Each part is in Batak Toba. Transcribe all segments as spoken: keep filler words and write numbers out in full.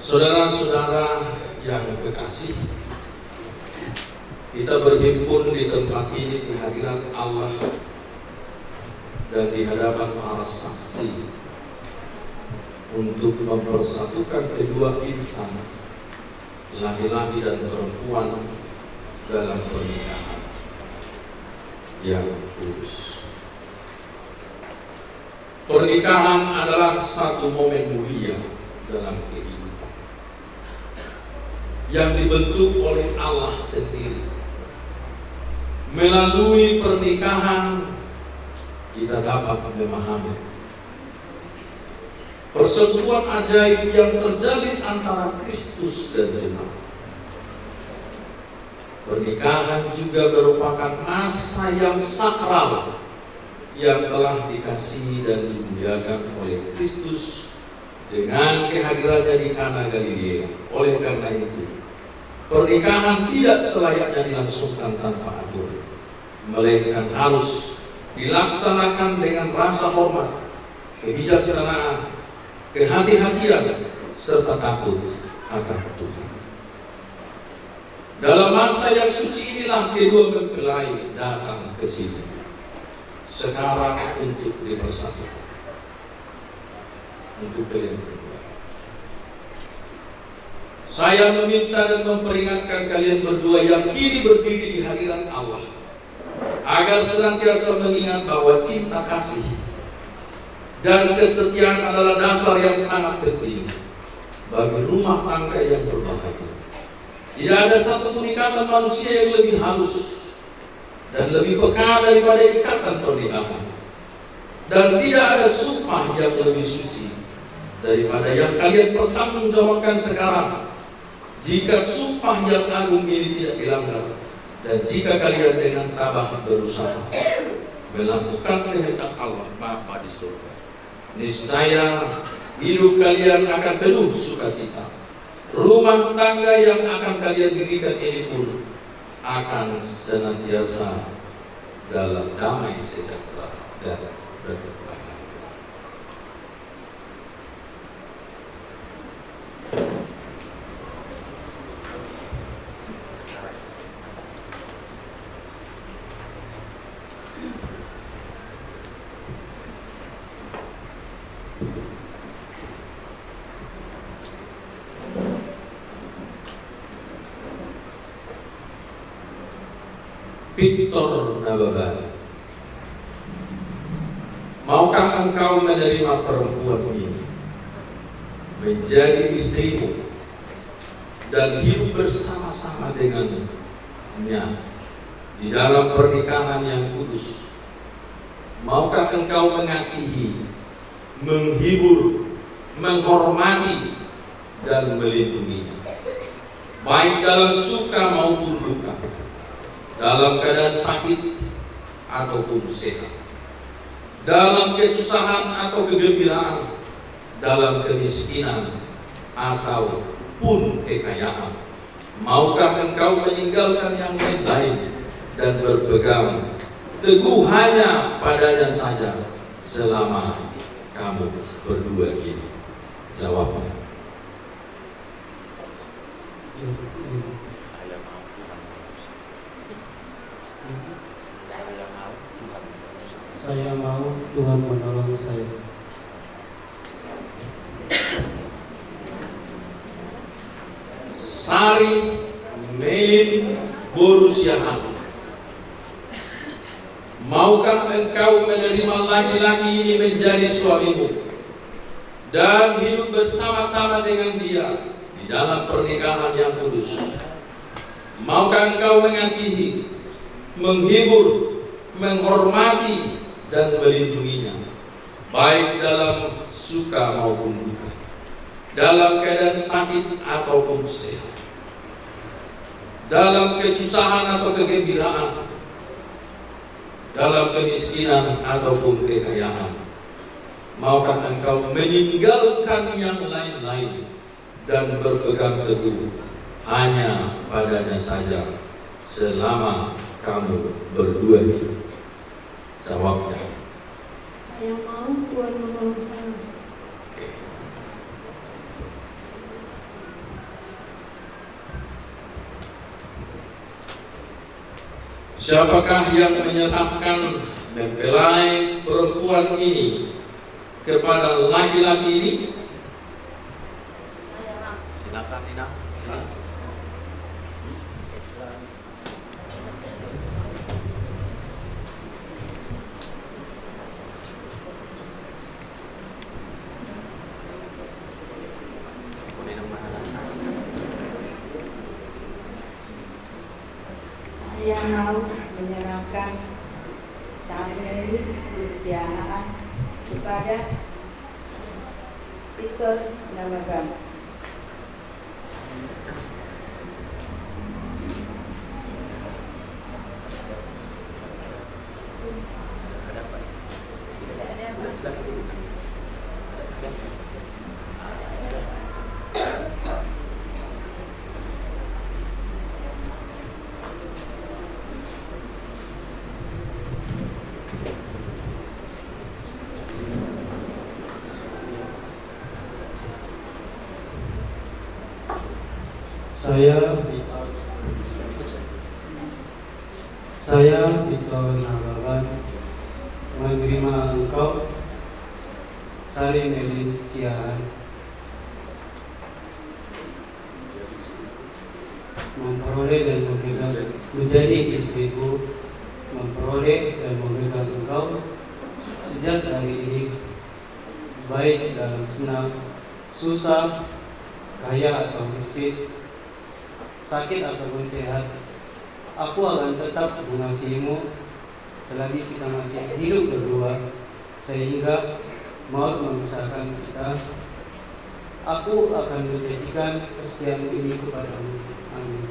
Saudara-saudara yang kekasih, kita berhimpun di tempat ini di hadirat Allah dan di hadapan para saksi untuk mempersatukan kedua insan, laki-laki dan perempuan, dalam pernikahan yang kudus. Pernikahan adalah satu momen mulia dalam kehidupan yang dibentuk oleh Allah sendiri. Melalui pernikahan, kita dapat memahami persekutuan ajaib yang terjalin antara Kristus dan jemaat. Pernikahan juga merupakan masa yang sakral yang telah dikasihi dan dimuliakan oleh Kristus dengan kehadirannya di Kana Galilea. Oleh karena itu, pernikahan tidak selayaknya dilangsungkan tanpa aturan, melainkan harus dilaksanakan dengan rasa hormat, kebijaksanaan, kehati-hatian, serta takut akan Tuhan. Dalam masa yang suci inilah kedua mempelai datang ke sini sekarang untuk dipersatukan, untuk kalian berdua. Saya meminta dan memperingatkan kalian berdua yang kini berdiri di hadirat Allah agar senantiasa mengingat bahwa cinta kasih dan kesetiaan adalah dasar yang sangat penting bagi rumah tangga yang berbahagia. Tidak ada satupun ikatan manusia yang lebih halus dan lebih peka daripada ikatan pernikahan. Dan tidak ada sumpah yang lebih suci daripada yang kalian pertanggungjawabkan sekarang. Jika sumpah yang agung ini tidak dilanggar, dan jika kalian dengan tabah berusaha melakukan kehendak Allah Bapa di surga, niscaya hidup kalian akan penuh sukacita. Rumah tangga yang akan kalian dirikan ini pun akan senantiasa dalam damai sejahtera dan berbahagia. Pintor Nababan. Maukah engkau menerima perempuan ini menjadi istrimu dan hidup bersama-sama dengannya di dalam pernikahan yang kudus? Maukah engkau mengasihi, menghibur, menghormati, dan melindunginya, baik dalam suka maupun duka, dalam keadaan sakit ataupun sehat, dalam kesusahan atau kegembiraan, dalam kemiskinan ataupun kekayaan? Maukah engkau meninggalkan yang lain-lain dan berpegang teguh hanya padanya saja selama kamu berdua ini? Jawabnya. Saya mau Tuhan menolong saya. Sari Melin boru Siahaan. Maukah engkau menerima laki-laki ini menjadi suamimu dan hidup bersama-sama dengan dia di dalam pernikahan yang kudus? Maukah engkau mengasihi, menghibur, menghormati, dan melindunginya, baik dalam suka maupun duka, dalam keadaan sakit ataupun sehat, dalam kesusahan atau kegembiraan, dalam kemiskinan ataupun kekayaan? Maukah engkau meninggalkan yang lain-lain dan berpegang teguh hanya padanya saja selama kamu berdua hidup? Jawabnya. Saya mau Tuhan menolong saya. Oke. Siapakah yang menyatakan mempelai perempuan ini kepada laki-laki ini? Silakan, Inang. Silakan. Saya mau menyerahkan Sari Mary Siahaan kepada Victor Nababan. Saya, saya, Victor Nababan, menerima engkau, Sari Mary Siahaan, memperoleh dan memegang, menjadi istriku, memperoleh dan memegang engkau sejak hari ini, baik dalam senang, susah, kaya atau miskin, sakit ataupun sehat, aku akan tetap mengasihimu selagi kita masih hidup berdua, sehingga maut memisahkan kita. Aku akan menjanjikan kesetiaanku ini kepadamu. Amin.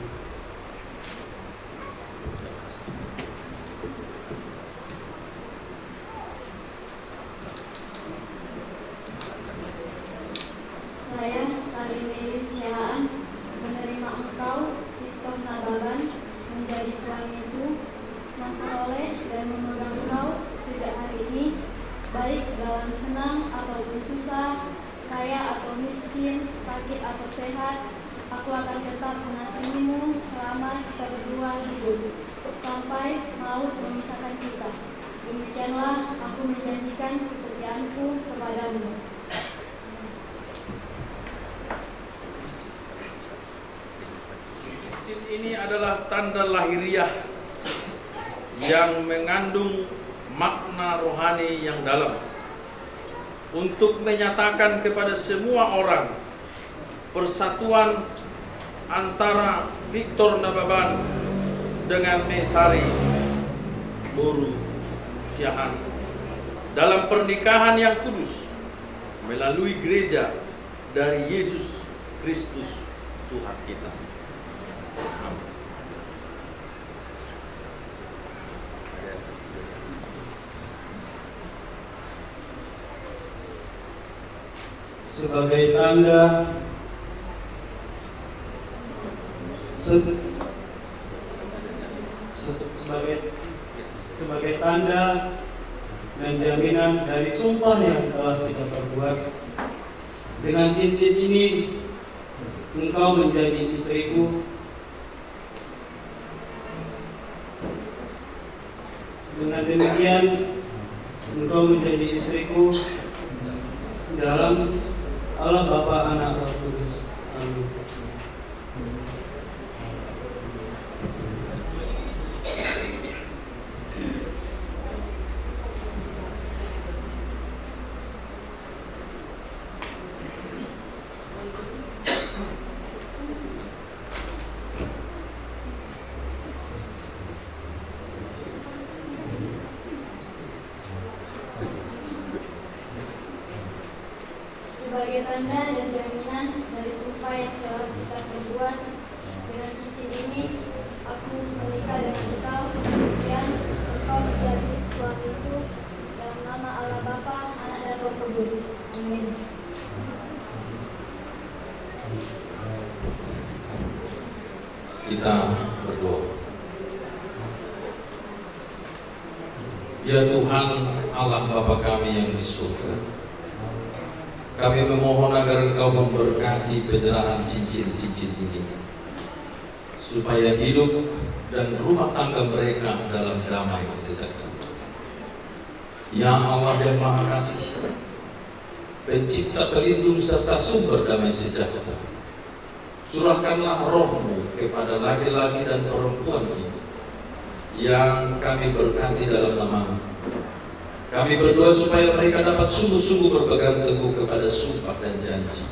Saya, Sari Mary Siahaan, menerima engkau, Victor Nababan, menjadi suamiku, memperoleh dan memegang engkau sejak hari ini, baik dalam senang ataupun susah, kaya atau miskin, sakit atau sehat, aku akan tetap mengasihimu selama kita berdua hidup, sampai maut memisahkan kita. Demikianlah aku menjanjikan kesetiaanku kepadamu. Cincin ini adalah tanda lahiriah yang mengandung makna rohani yang dalam untuk menyatakan kepada semua orang persatuan antara Victor Nababan dengan Me Sari Mary Siahaan dalam pernikahan yang kudus melalui gereja dari Yesus Kristus Tuhan kita. Amin. Sebagai tanda se-, se-, sebagai, sebagai tanda dan jaminan dari sumpah yang telah kita perbuat, dengan cincin ini engkau menjadi istriku. Dengan demikian, engkau menjadi istriku dalam Allah Bapa, Anak, Roh Kudus. Amin. Sebagai tanda dan jaminan dari sumpah yang telah kita perbuat, dengan cincin ini aku menikah dengan engkau, demikian engkau menjadi suamiku, dalam nama Allah Bapa, Anak, dan Roh Kudus. Amin. Kita berdoa. Ya Tuhan, Allah Bapa kami yang di surga, kami memohon agar Engkau memberkati penyerahan cincin-cincin ini. supaya hidup dan rumah tangga mereka dalam damai sejahtera. Ya Allah yang Maha Kasih, Pencipta, Pelindung, serta Sumber Damai Sejahtera, curahkanlah Roh-Mu kepada laki-laki dan perempuan ini yang kami berkati dalam nama-Mu. Kami berdoa supaya mereka dapat sungguh-sungguh berpegang teguh kepada sumpah dan janji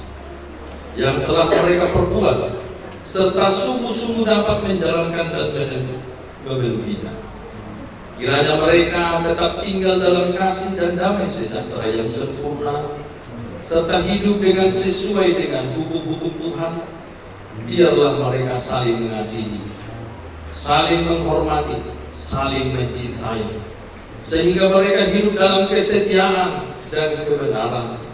yang telah mereka perbuat, serta sungguh-sungguh dapat menjalankan dan menem-, memenuhinya. Kiranya mereka tetap tinggal dalam kasih dan damai sejahtera yang sempurna, serta hidup dengan sesuai dengan hukum-hukum Tuhan. Biarlah mereka saling mengasihi, saling menghormati, saling mencintai, sehingga mereka hidup dalam kesetiaan dan kebenaran,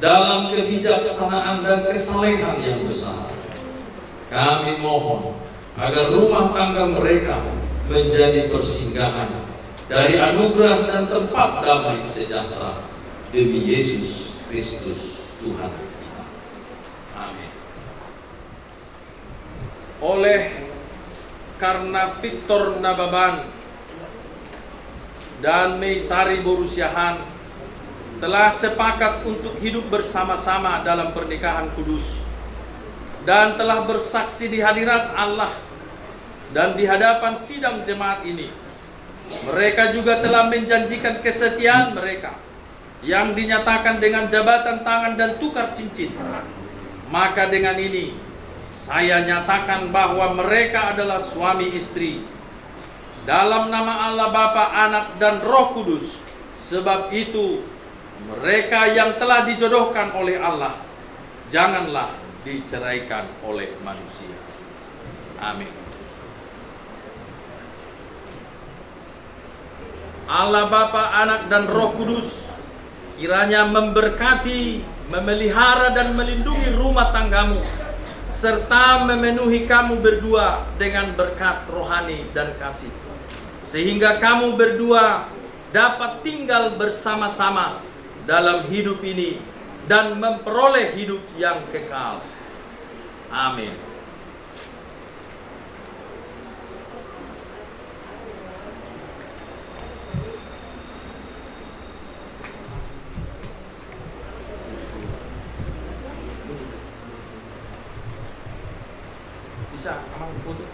dalam kebijaksanaan dan kesalehan yang besar. Kami mohon agar rumah tangga mereka menjadi persinggahan dari anugerah dan tempat damai sejahtera. Demi Yesus Kristus, Tuhan kita. Amin. Oleh karena Victor Nababan dan Meisari boru Siahaan telah sepakat untuk hidup bersama-sama dalam pernikahan kudus dan telah bersaksi di hadirat Allah dan di hadapan sidang jemaat ini, mereka juga telah menjanjikan kesetiaan mereka yang dinyatakan dengan jabatan tangan dan tukar cincin. Maka dengan ini, saya nyatakan bahwa mereka adalah suami istri dalam nama Allah Bapa, Anak, dan Roh Kudus. Sebab itu, mereka yang telah dijodohkan oleh Allah, janganlah diceraikan oleh manusia. Amin. Allah Bapa, Anak, dan Roh Kudus, kiranya memberkati, memelihara, dan melindungi rumah tanggamu, serta memenuhi kamu berdua dengan berkat rohani dan kasih, sehingga kamu berdua dapat tinggal bersama-sama dalam hidup ini dan memperoleh hidup yang kekal. Amin. Bisa, Amang, foto.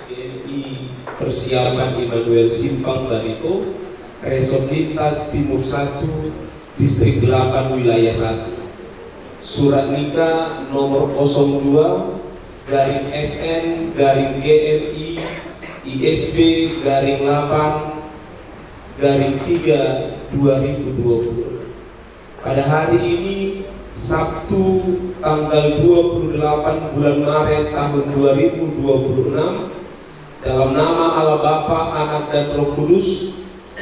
G M I Persiapan Immanuel Simpang Barito, Resort Lintas Timur satu, Distrik delapan, Wilayah satu. Surat nikah nomor kosong dua garing S N garing G M I I S B garing delapan garing tiga dua ribu dua puluh. Pada hari ini, Sabtu, tanggal dua puluh delapan bulan Maret tahun dua ribu dua puluh enam, dalam nama Allah Bapa, Anak, dan Roh Kudus,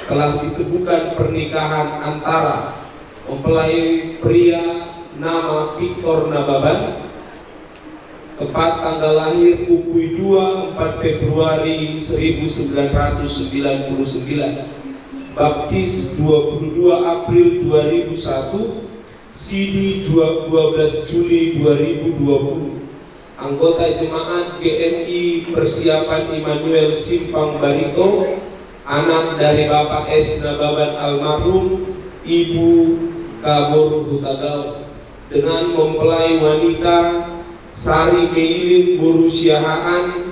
telah diteguhkan pernikahan antara mempelai pria nama Victor Nababan, tepat tanggal lahir Pukui dua, empat Februari seribu sembilan ratus sembilan puluh sembilan. Baptis dua puluh dua April dua ribu satu, sidi dua, dua belas Juli dua ribu dua puluh. Anggota jemaat G M I Persiapan Immanuel Simpang Barito, anak dari Bapak S Nababan almarhum, Ibu Kaboru Hutagaon, dengan mempelai wanita Sari Meilin boru Siahaan,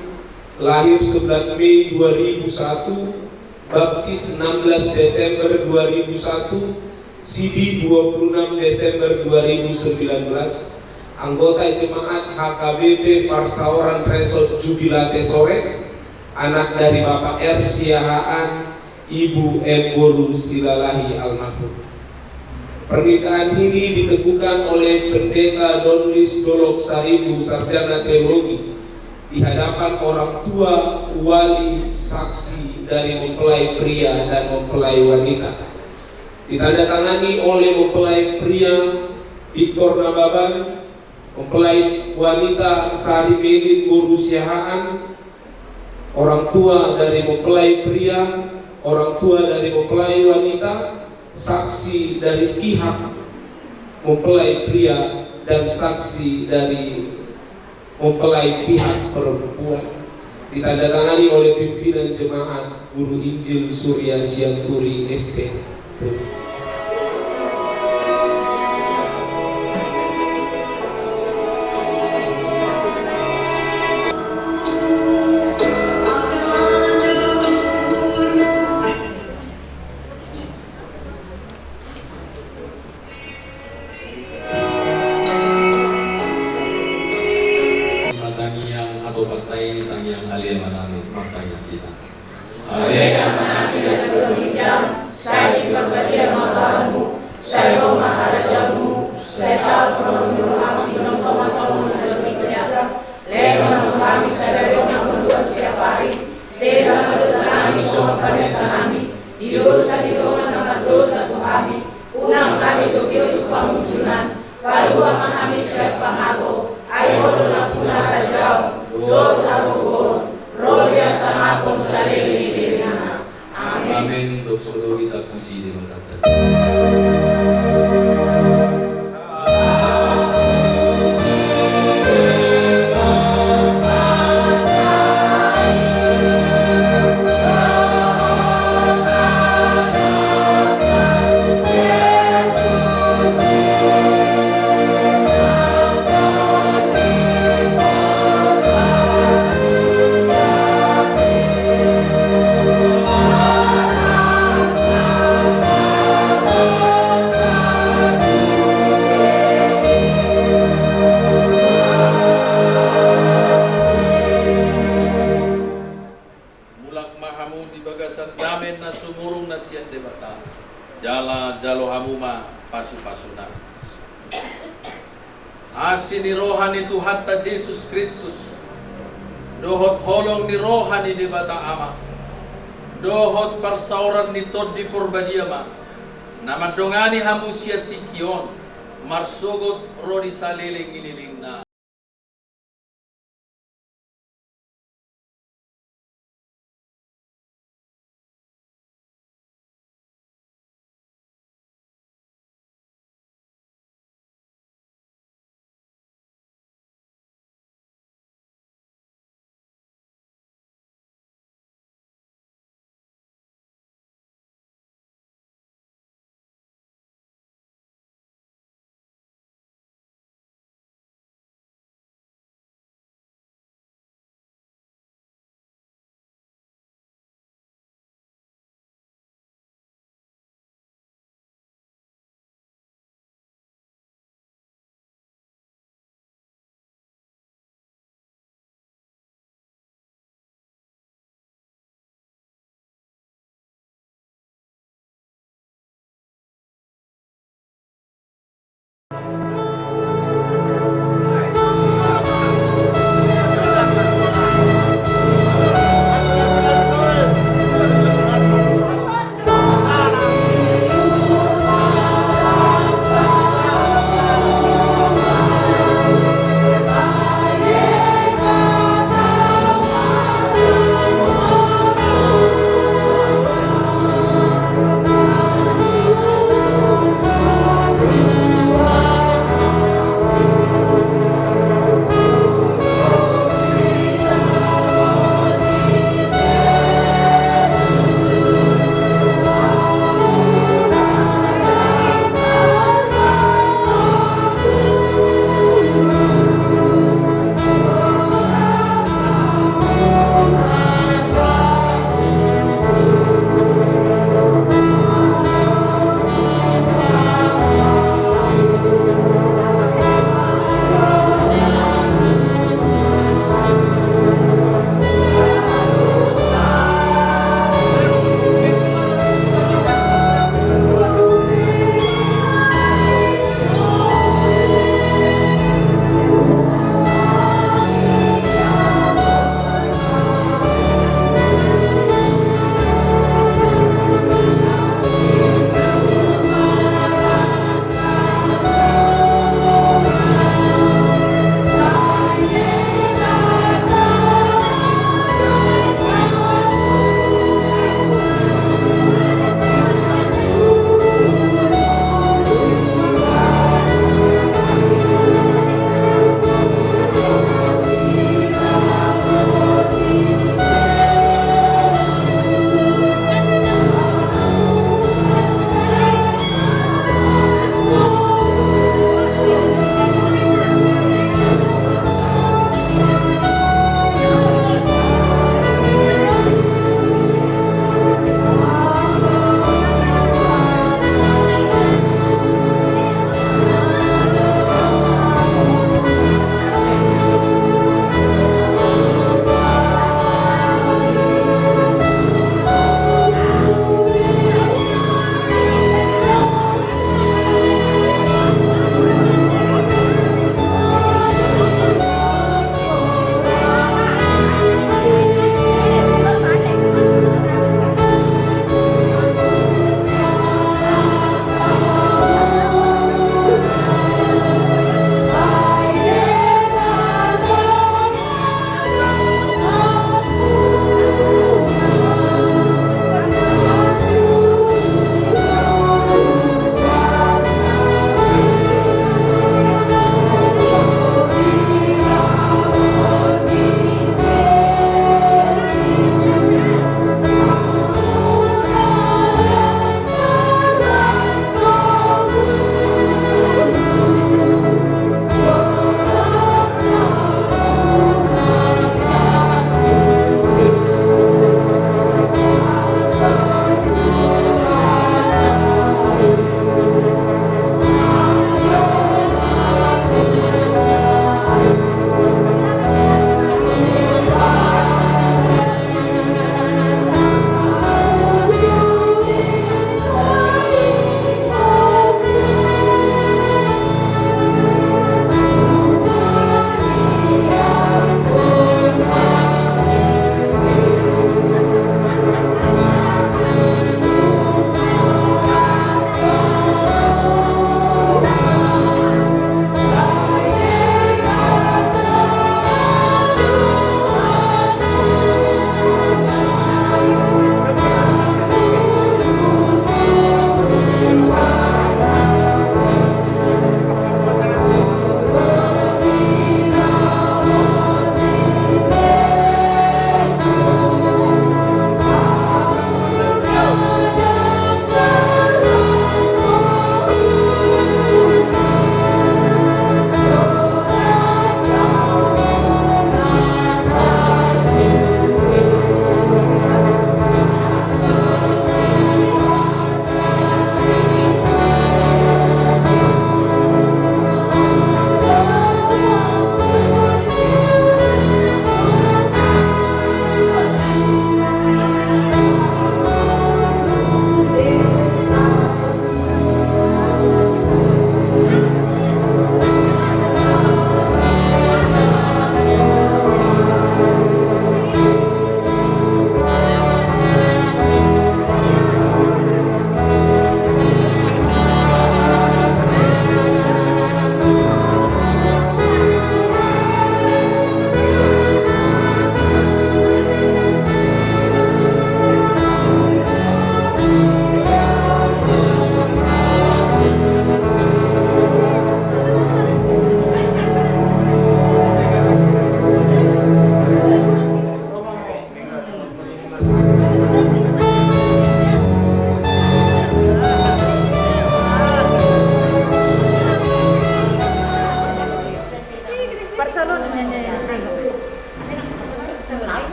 lahir sebelas Mei dua ribu satu, baptis enam belas Desember dua ribu satu, sidi dua puluh enam Desember dua ribu sembilan belas, anggota jemaat H K B P Parsaoran Resort Jubilate Soret, anak dari Bapak R Siahaan, Ibu M boru Silalahi almarhum. Pernikahan ini diteguhkan oleh Pendeta Donlis Dolok Saribu, Sarjana Teologi, di hadapan orang tua, wali, saksi dari mempelai pria dan mempelai wanita. Ditandatangani oleh mempelai pria Victor Nababan, mempelai wanita Sari Meilin boru Siahaan, orang tua dari mempelai pria, orang tua dari mempelai wanita, saksi dari pihak mempelai pria, dan saksi dari mempelai pihak perempuan. Ditandatangani oleh pimpinan jemaat, Guru Injil Surya Sianturi S T. Tangiang hatopanta i, tangiang ale ma nami, martangiang hita. Ale Amanami na di banua ginjang, sai pinarbadia ma goarmu, sai ro ma harajaonmu, sai saut ma lomo ni roham di banua on songon na di banua ginjang. Lehon ma tu hami sadari on hangoluan siapari, sesa ma dosanami songon panesanami di dosa ni dongan na mardosa tu hami. Unang hami togihon tu pangunjunan, palua ma hami sian pangago, ai Ho do nampuna harajaon, dohot hagogoon, ro di hasangapon saleleng ni lelengna. Amen. Amen. Dohot so tolu hita puji Debata. Mulak ma hamu di bagasan dame na sumurung na sian Debata, jala jalo hamu ma pasupasuna. Asi ni roha ni Tuhanta Jesus Kristus, dohot holong ni roha ni Debata Ama, dohot parsaoran ni Tondi Porbadia ma na mandongani hamu sian tingki on, marsogot ro di saleleng ni lelengna.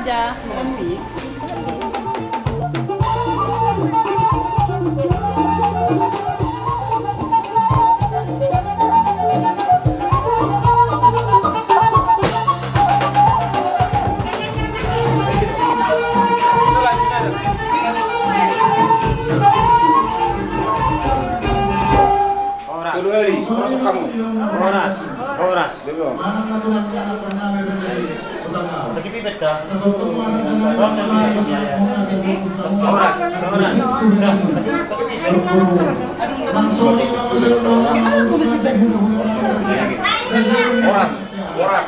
Ya. Horas. Horas. Horas. Horas. Horas. Horas.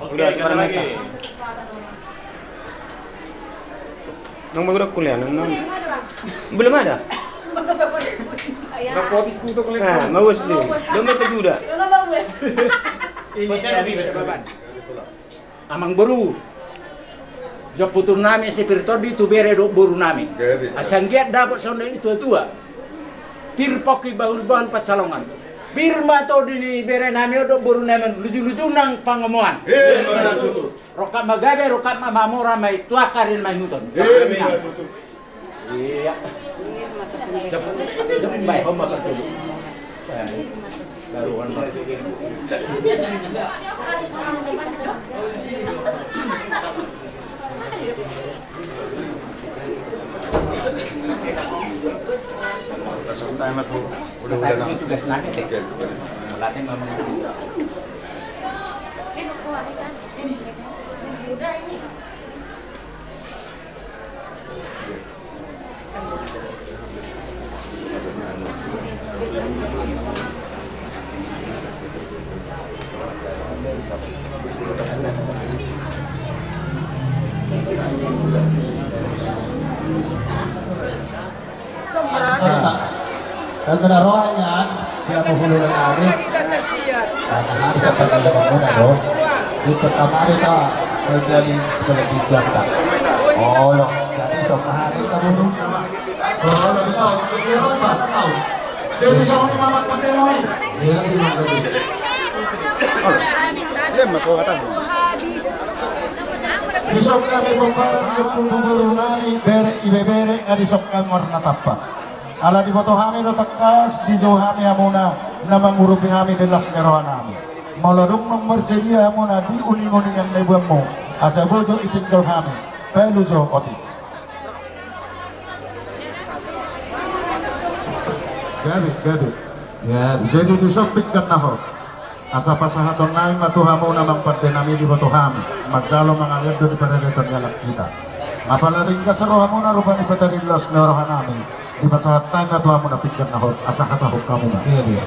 Udah, gimana lagi? Nang baru kuliah, nang, nang. Belum ada. Nah, bagus belum. Belum dapat juga. Amang boru, jomputur nami si Pir Tondi tu bere dohot boru nami. Asa anggiat dapot songon na nidok ni tua-tua. Pir pongki bahul-bahul pansalongan. Pir ma tondi ni bere nami on dohot boru nami on, luju-luju nang pangomoan. Rongkap ma gabe, rongkap ma mamora, ma i tu angka ari ma ihuthon. Iya. Jom, jom, bae, homa pertulu. Baru on, baru. Tugas nami, tugas nami. Oke. Latih memang. Angka na roha nian, dia mau hulu nami. Karena harus akan ada bangunan, loh. Itu kamari tak menjadi sebagai dijaga. Oh, loh. Jadi, sok mahal, kita burung. Oh, loh, betul. Jadi, sama ni mamak pakai nami. Iya, di mana tadi? Lemas, kau kata. Di son nami pomparan, di son nami, bere, ibebere, nga di son nami warna tampak. Ala diboto hami do tangkas, dijou hami hamuna, na mangurupi hami di las ni roha nami. Molo dung nunga marsedia hamuna di uning-uningan na iboanmu, asa boi jo ipinggol hami, palu jo otik. Gabe, gabe. Gabe. Jadi di son pinggan na hot. Asa pasahaton nami ma tu hamuna amang pande nami, diboto hami manjalo mangalean do di paradaton ni halak hita. Apala denggan rohamuna rupani patarindos ni roha nami, dipasahat hami ma tu hamuna pinggan na hot, asa hatahon hamu ma. Iya, dia.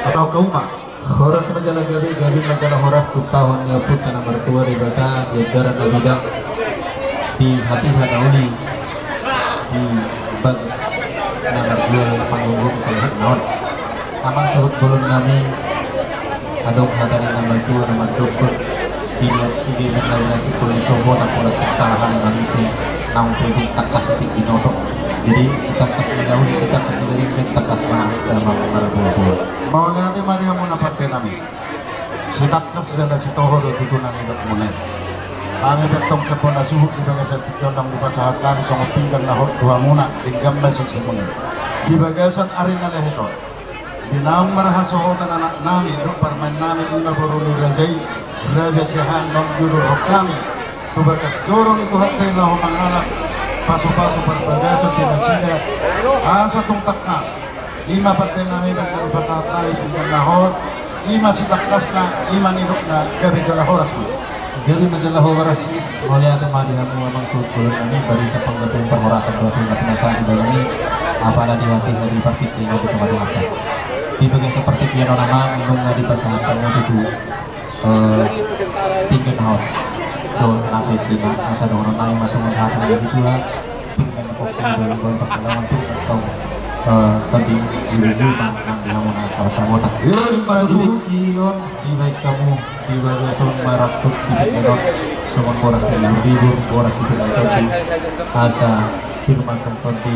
Hatahon hamu ma. Horas ma jala gabe, gabe ma jala horas, tumpahon ni Ompunta na martua Debata di andaran na bidang, di hatiha na uli, di bagas na marjual panggogo ni saluhutna on. Amang suhut bolon nami, adong hata ni na martua na mandok, binoan sige manauna tukul ni sopo na pola taksalahan manise naung pegung tangkas otik binoto. Jadi sitangkas ni na uli, sitangkas ni na denggan, tangkas ma damang marboa-boa. Mauliate ma di hamuna pande nami. Sitangkas jala sitoho do tutu na nidokmuna i. Nami pe antong sampona suhut di bagasan tingki on naung dipasahat nami songon pinggan na hot tu hamuna, denggan ma siseanmuna i. Di bagasan ari na lehet on, di naung marhasohotan anak nami dohot parumaen nami, ima boru ni raja i, Raja Siahaan, naung diuduthon hami tu bagas joro ni Tuhanta i laho mangalap pasu-pasu parbagason di nasida, asa tung tangkas. Ima pande nami, baen na dipasahat nami pinggan na hot, ima sitangkasna, ima nidokna, gabe jala horas ma. Gabe ma jala horas, mauliate ma di hamu amang suhut bolon nami, barita panggabean parhorasan dohot na pinasahat ni dalan i, apala di hatiha di partingkian on di tonga-tonga. Di bagasan partingkian on amang, nunga dipasahat hamu tutu, eh, pinggan na hot. Dohot nasa isina, asa dohonon nami ma songon hata ni natuatua. Pir ma na pongki, baru-baru pasalamon, pir ma tong, eh, tondi, juru-juru nang, nang di hamu na parsamotan. Di tingki on, dibaen hamu di bagasan marangkup di pinggan on songon boras siribur-ribur, boras sipir ni tondi, asa pir ma tong tondi,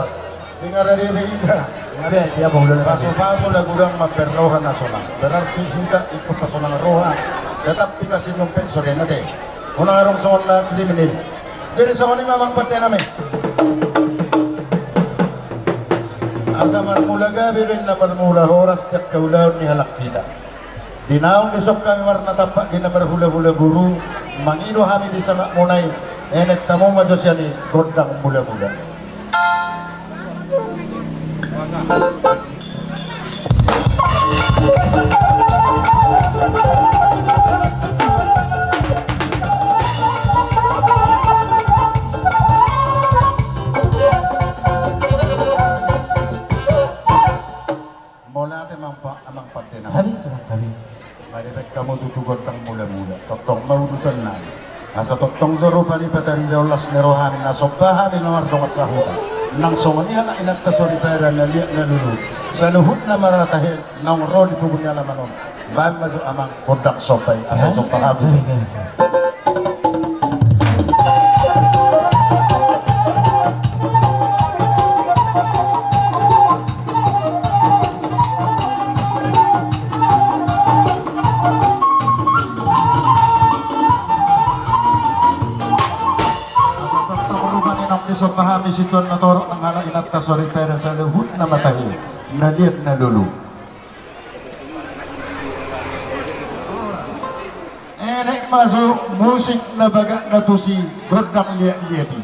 horas. Singara dia behiga. Pasu-pasu lagu dang mamper roha na sonang. Berarti hita ikut pasonang roha. Tetap hita senyum pe so dena te. Unang adong songon na kriminal. Jadi songon i ma amang pande nami. Asa marmula gabe do inna marmula horas di angka ulaon ni halak hita. Di naung dison hami marnatampak di na marhulahula boru, mangido hami di sangapmuna i, enek tamu ma jo sian i gondang mulamula. Mauliate amang pande nami. Hami tulang kami. Mauliate baen hamu tutu gondang mulamula. Tongtong ma udutanna. Asa tongtong jo rupani patarida las ni rohami na somba hami na mardongan sahuta. Nang songon i halak inanta soripada na liat na lolo. Saluhutna maratahe naung ro di pungu ni alaman on. Baen ma jo amang gondang somba i asa somba hamu. Asa tongtong rupani naung disomba hami situan na torop nang halak inanta soripada saluhutna maratahe na liat na lolo. Enek ma jo musik na bagak na tusi gondang liat-liat i.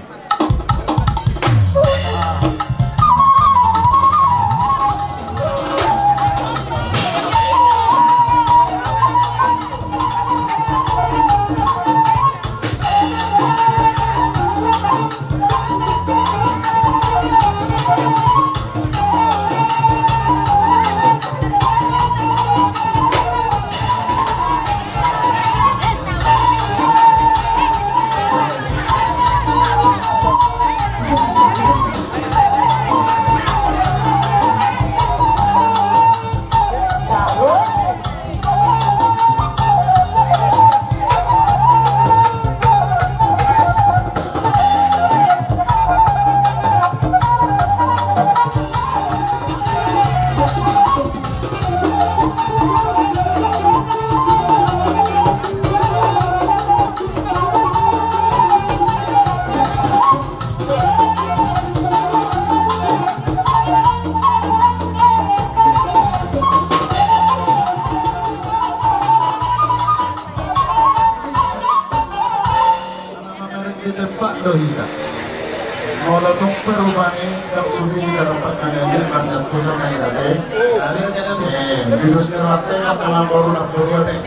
Rupani, dang sude hita dompak mangaji, marsiap susah na hita, eh. Eh, virus ni rate, na mangan boru na boru, eh.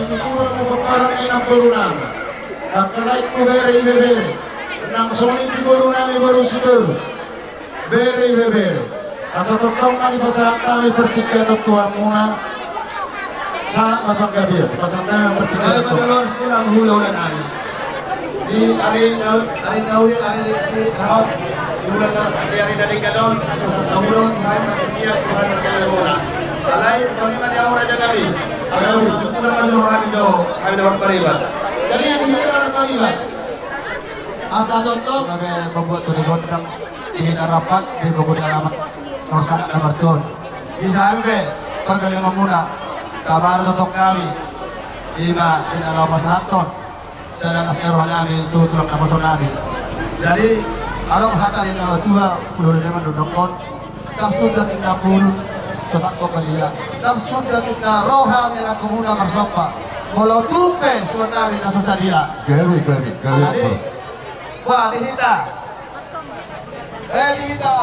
Sungkun-sungkun ma pomparan ni namboru nami. Angka lae tu bere ibebere. Nang songon i tu boru nami boru Sitorus. Bere ibebere. Asa tongtong ma dipasahat hami partingkian on tu hamuna. Sahat ma panggabean, pasahat hami partingkian on. Ayo, mandolor sekolah, hulahula nami. Di ari na, ari na uli, ari di, di, ahon. Hulahula, di ari na denggan on, pasahat hamuna on, hami partingkian, Tuhan partingkian hamuna. Alai, songon i ma di hamu raja nami. Ayo, sungkun-sungkun ma jo hami jo, hami dapat pariban. Jadi, yang kita dapat pariban. Asa tongtong. Gabe mambuat tu di gondang, di na rampak, di kobun alaman. Masa na martuon. Bisa hami pe, pardalananmuna. Tabar tongtong hami. Ima, di na laho pasahathon. Sada na sai roha nami, tu tulang naposo nami. Jadi, adong hata ni na tua, hulahula nami mandok on. Nafsu da tinda purut, so sangkop malia. Nafsu da tinda roha mela kumuna marsomba. Molo tung pe suan nami na so sadia. Gabe, gabe, gabe. Jadi, wah, di hita. Eh, di hita.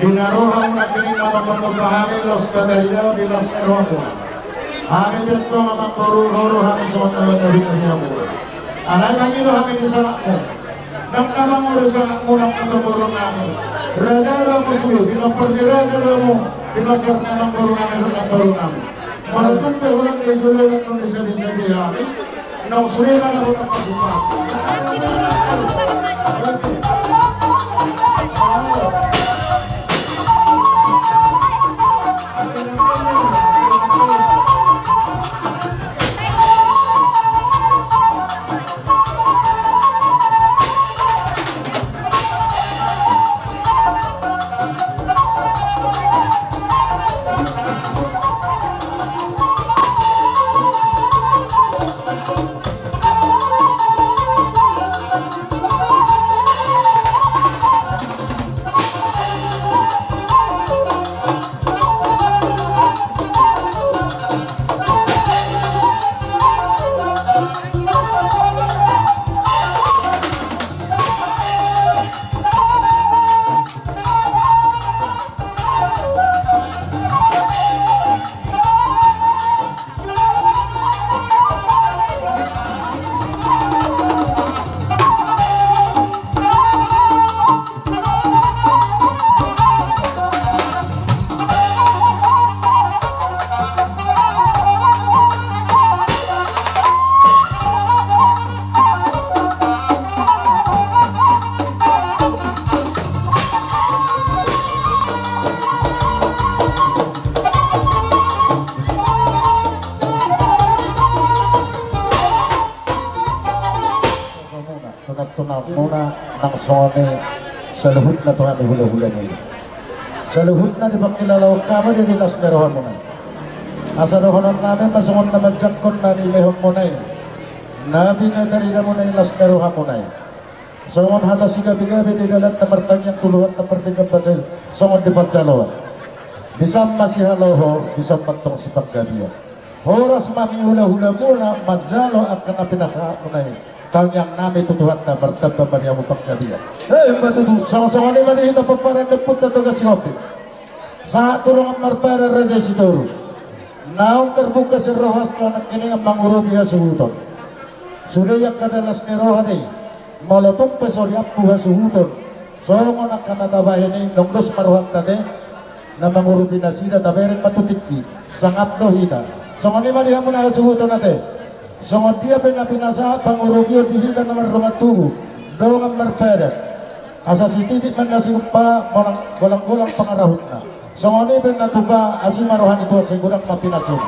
Di na roha muna kini manopa-nopa hami los Batarina di las roha muna. Hami pinto mamang boru roro hami songon na mata bina biamu. Alai mangido hami di salakmu. Nang na mangolu salakmu nang na mangolu nami. Raja do hamu sude, pinompar ni raja do hamu, pinompar ni amang boru nami, nang boru nami. Molo tung pe holan na jolo nang nunga sadi-sadi hami. Nang sude ma na botang pasupa. Tunak-tunakmuna nang songon i saluhutna tu hami hulahulamuna. Saluhutna dipangkilalaon hamu do di las ni rohamuna. Asa dohononnami ma songon na manjangkon na nilehonmuna i, na pinataridamuna i las ni rohamuna i. Songon hata sigabegabe di dalan na martangiang tu Tuhanta pardenggan basa i, songon di panjaloan. Di son ma sihaloho, di son ma antong sipanggabean. Horas ma hami hulahulamuna manjalo angka na pinasahatmuna i. Tangiangnami tu Tuhanta martamba ma di hamu panggabean. Eh, ima tutu, songon i ma di hita pomparan ni Ompunta Toga Sihombing. Sahat tu dongan marbadan Raja Sitorus. Naung tarbuka sian rohasna nangkiningan mangurupi hasuhuton. Sude i angka na las ni roha do i. Molo tung pe so diampu hasuhuton, songon angka na tabahen i, naung dos ma rohanta ate, na mangurupi nasida tabereng ma tu tingki. Sangap do hita. Songon i ma di hamu na hasuhuton ate. Songon dia pe na pinasahat pangurupion di hita na mardongan tubu, dongan marbadan. Asa sititik ma na siumpa, golang-golang pangarahutna. Songon i pe na tupa, asi ma roha ni Tuhan sai godang ma pinasuna.